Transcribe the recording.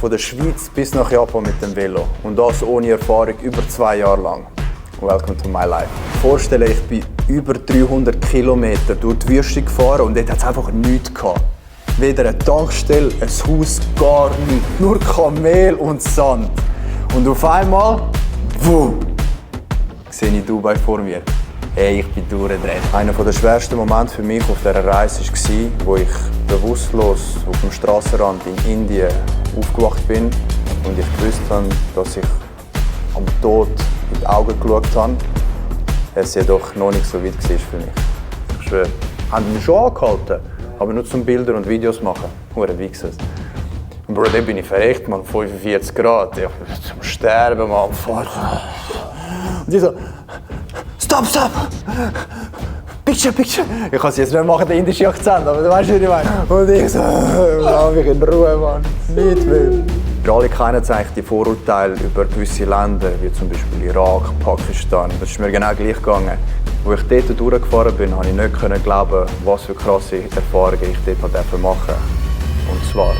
von der Schweiz bis nach Japan mit dem Velo. Und das ohne Erfahrung über 2 Jahre lang. Welcome to my life. Vorstellen, ich bin über 300 Kilometer durch die Wüste gefahren und dort hat es einfach nichts gehabt. Weder eine Tankstelle, ein Haus, gar nichts. Nur Kamel und Sand. Und auf einmal, wuh, sehe ich Dubai vor mir. Hey, ich bin durchgedreht. Einer der schwersten Momente für mich auf dieser Reise war, wo ich bewusstlos auf dem Strassenrand in Indien aufgewacht bin und ich gewusst habe, dass ich am Tod in die Augen geschaut habe. Es jedoch noch nicht so weit war für mich. Ich schwöre. Haben mich schon angehalten, aber nur zum Bilder und Videos zu machen. Hure Wichses. Und Bro, dann bin ich verreckt, man, 45 Grad. Ich bin zum Sterben, man. Und die so, stop! Picture! Ich kann es jetzt nicht machen, den indischen Akzent, aber du weißt, was ich meine. Und ich so, lass mich in Ruhe, Mann. Nicht mehr. Wir alle kennen eigentlich die Vorurteile über gewisse Länder, wie zum Beispiel Irak, Pakistan. Das ist mir genau gleich gegangen. Als ich dort durchgefahren bin, konnte ich nicht glauben, was für krasse Erfahrungen ich dort machen durfte. Und zwar